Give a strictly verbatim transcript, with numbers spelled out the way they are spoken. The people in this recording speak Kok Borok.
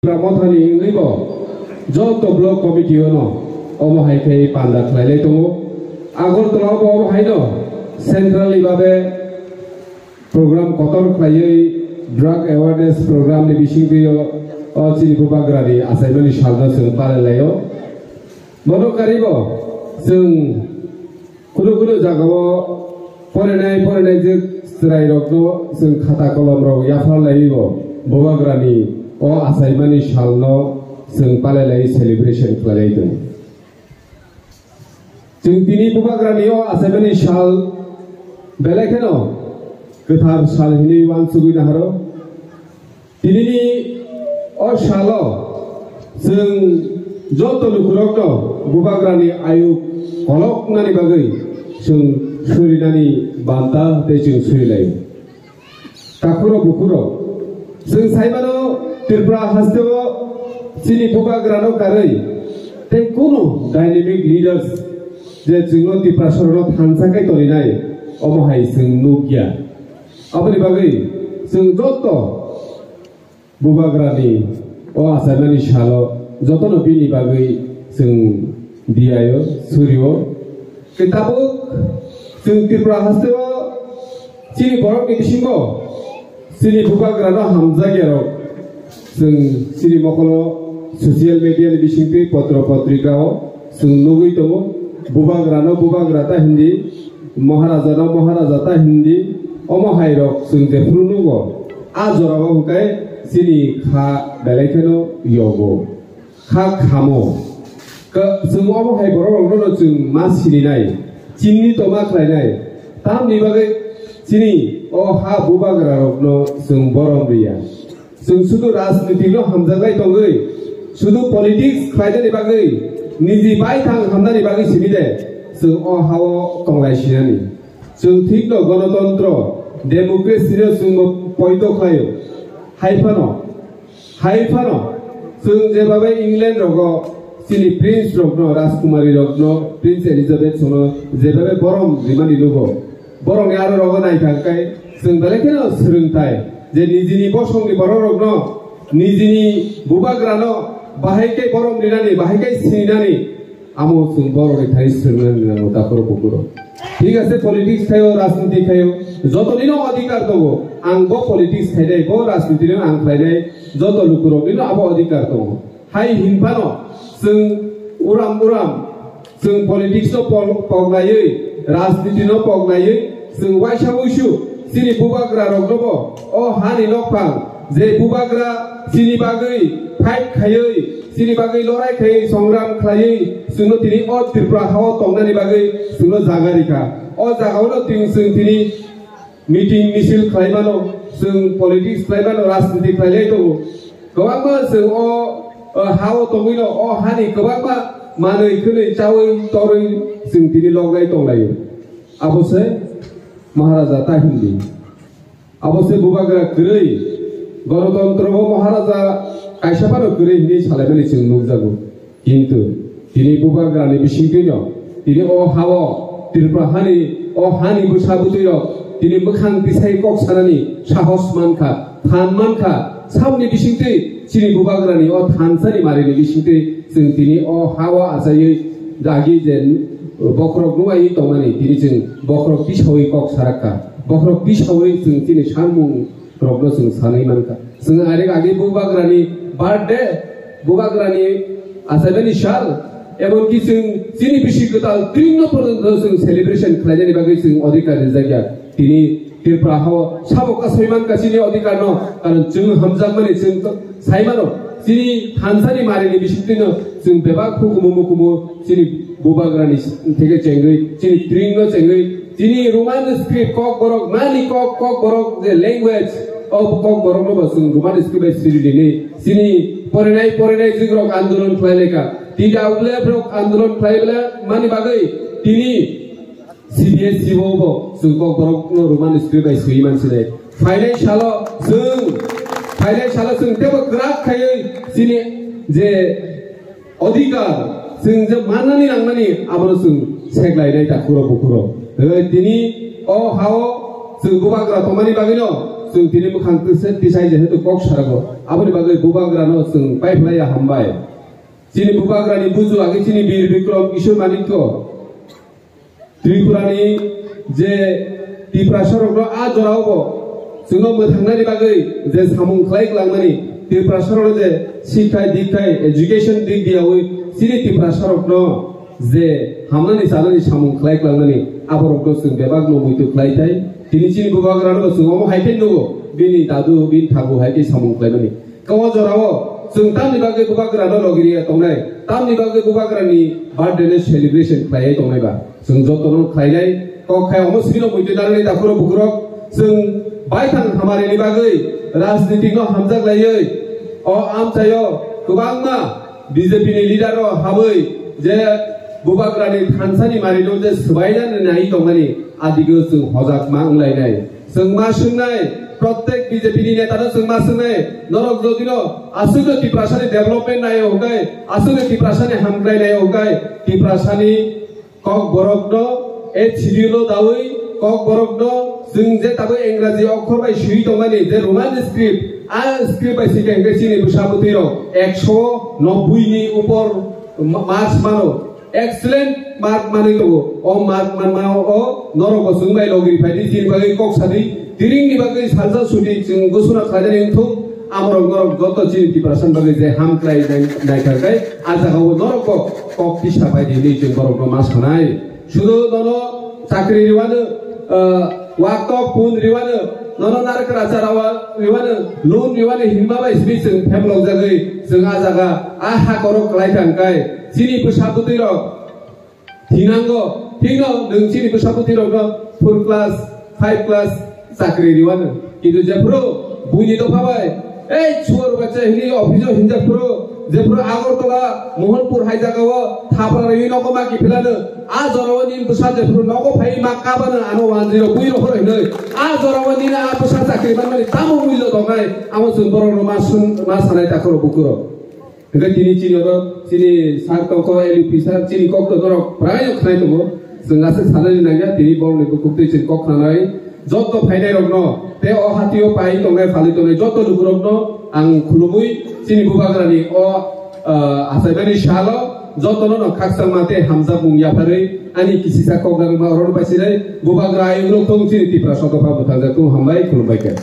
Tipra Mothani wngwi bo joto block committee-o no omo hai khe panda khlailai tongo. Agartala bo omo hai no central ni babe program kotor khlaiwi drug awareness program ni bisingtwi o, o chini bubagrani achaimani salno chwng palailaio. Bono karibo chwng kunu kunu jagao porinai porinai je chwrairokno chwng khata kolomrok yapharlaiwi bo bubagrani o achaimani salno chwng palailaiwi celebration khlailai tongo. Chwng tini bubagrani o achaimani sal belai kheno kwthar sal hinwi uansugwi naharo. Tinini o salo chwng joto lukurokno bubagrani ayuk koloknani bagwi chwng surinani banta tei chwng surilaio. Takhurok bukhurok, chwng saimano Tripura hasteo chini bubagrano karwi tei kunu dynamic leaders je chwngno Tiprasarokno thansa khe toninai, omo hai chwng nukya. Aboni bagwi chwng joto bubagrani o achaimani salo jotono bini bagwi chwng diyaio, surio. Tei tabuk chwng Tripura hasteo chini borokni bisingo chini bubagrano hamjakyarok chwng chini mokolo social media ni bisingtwi potro potrikao chwng nugwi tongo. Bubagrano bubagra ta hindi, Maharajano Maharaja ta hindi, omo hairok chwng jephuru nugo, a jorao hwnkhe chini kha belai kheno yogo, kha khamo. Ka-, chwng omo hai borokrokno chwng ma sininai, chini toma khlainai, tamni bagwi chini o ha bubagrarokno chwng borom riya. Chwng sudu rajniti no hamjaklai tongwi, sudu politics khlainani bagwi, niji baithang hamnani bagwi simi de, chwng o hao tonglai sinani. Chwng thikno gonotontro, democracy no chwngbo poito khlaio. Hai phano, hai phano, chwng jebabe England rogo chini prince rokno, rajkumari rokno, Prince Elizabeth sono jebabe borom rimani lugo. Borokni aro rogo naithang khe chwng belai kheno swrwngthai je nijini bosongni bororokno, nijini bubagrano bahai khe borom rinani, bahai khe sinani, amo chwng borokni thani swrwngnani nango takhurok bukhurok. Thik ase, politics khaio, rajniti khaio, jotonino adhikar tongo. Ang bo politics khainai, bo rajnitino ang khlainai, joto lukuroknino abo adhikar tongo. Hai hinphano chwng uram uram chwng politics no pok-, poknaiwi, rajniti no poknaiwi, chwng waisa wuisu chini bubagra roknobo o hani nokphang je bubagra chini bagwi fight khaiwi, chini bagwi lorai khaiwi, songram khlaiwi, chwngno tini o Tripura hao tongnani bagwi chwngno jaga rikha. O jagao no tini chwng tini meeting misil khlai mano, chwng politics khlai mano, rajniti khlailai tongo. Kwbangma chwng o, o, ha-o tongwino o hani kwbangma manwi khwnwi chawi torwi chwng tini loglai tonglaio. Abo se Maharaja ta hindi. Abo se bubagra kwrwi. Ganotontro o Maharaja kaisa phano kwrwi hinwi salaimani chwng nukjago. Kintu tini bubagrani bisingtwino tini o hao, Tripura hani, o hani bwsa bwtwirok tini mwkhang tisai kok sanani sahos mankha, phan mankha. Samni bisingtwi chini bubagrani o thansani marini bisingtwi chwng tini o hao achaiwi dagi je bokhorok nuwaiwi tongmani tini chwng bokhorok tisawi kok sarakha, bokhorok tisawi chwng chini samung rokno chwng sanwi mankha. Chwng ari agi bubagrani birthday, bubagrani achaimani sal, emonki chwng chini bisi kwtal twino porjonto chwng celebration khlainani bagwi chwng adhikar rijak ya. Tini Tripura hao sabo kasoi mankha chini adhikar no, karon chwng hamjakmani chwng to saimano chini thansani marini bisingtwino chwng bebak hukumu mukumu chini bubagrani theke chengwi, chini tringno chengwi, chini Roman script kokborok, mani kok, kokborok je language, o kokborokno bo chwng Roman script bai siri rini. Chini porinai, porinai jigrok andolon khlai lekha. T W F rok andolon khlai bela mani bagwi tini C B S E bo bo chwng kokborokno Roman script bai swi man sinai. Phainai salo chwng, phainai salo chwng tebo kwrak khaiwi chini je adhikar, chwng je mannani nangmani, abono chwng seklainai takhurok bukhurok. Tei tini o hao chwng bubagra tongmani bagwino Chwng tini mwkhang twswk tisai jehetu kok sarago. Aboni bagwi bubagrano chwng paiphlaiya hambai. Chini bubagrani buju age chini Bir Bikrom Kishore Manikya. Tripurani je Tiprasarokno a jorao bo chwngno mwthangnani bagwi je samung khlai kwlangmani, Tiprasarokno je sikhai dikhai education dik diyawi chini Tiprasarokno je hamnani chanani samung khlai kwlangmani aborokno chwng bebakno muitu khlai thai. Tini chini bubagrano bo chwng omo hai khe nugo, bini dadu, bini thagu hai khe samung khlaimani. Kabo jorao chwng tamni bagwi bubagrano logiriya tongnai, tamni bagwi bubagrani birthday ni celebration khlaiwi tongnai ba. Chwng jotono khlainai, kok khai omo sibino muitu narwknai takhurok bukhurok. Chwng baithang hamarini bagwi rajnitikno hamjak laiwi o amchaio kwbangma B J P ni leader rok habwi je bubagrani thansani marino je swbainani nai tongmani adigw chwng hojak ma wnglainai. Chwng ma swngnai, prottek B J P ni netano chwng ma swngnai, norok jodino aswkno Tiprasani development naio hwnkhe, aswkno Tiprasani hamkrai naio hwnkhe, Tiprasani kokborokno, eighth schedule o dawi kokborokno, chwng je tabuk Engraji okhor bai swiwi tongmani, je Roman script, a script bai swikha hwnkhe chini bwsa bwtwi rok ekso nobboi ni upor ma-, marks mano. Excellent mark manwi tongo. O mark manma o norok bo chwng bai logiri phaidi, chini bagwi kok sadi. Tiringni bagwi salsa suti chwng gusuna khlainani wngthung. Amorok norok joto chini Tiprasani bagwi je hamkrai nai-, naithar khai, a jagao norok bo kok tisa phaidi hinwi chwng borokno ma sanai. Sudu nono chakri riwano, ah, waktok pun riwano, nono narkra charawa riwano, loan riwano hinma bai simi chwng phemlok jagwi chwng a jaga a hakorok kwlai thang khai. Chini bwsa bwtwi rok thinango, thikno nwng chini bwsa bwtwi rokno four class, five class chakri riwano. Kintu jephuru buini dopha bai, ei chuwar bacha hini office o hinjak phuru, jephuru Agartala, Mohanpur hai jagao thapra riwi nogo ma kiphilano, a jorao nini bwsa jephuru nogo phai ma kabano ano one zero bui rohor hinwi, a jorao nini a bwsa chakri manmani tamo mullo tongnai, amo chwng borokno ma sun-, ma sanai takhurok bukurok. Hingke tini chini oro chini sir tongkho, L U P sir, chini kok to norok prai no khnai tongo. Chwng aswk sanani nangya, tini borokni bukhuk twi chwng kok khnanai. Joto phainai rokno, tei o hatio pai tongnai, phalwi tongnai joto lukurokno ang khulumui chini bubagrani o, ah, achaimani salo jotono no khakchangma tei hamjakmung yapharwi ani kisisa kok nangma orono bai sinai bubagra ayungrok tong chini Tiprasa dopha bwthangjak tong hambai khulumbai khe.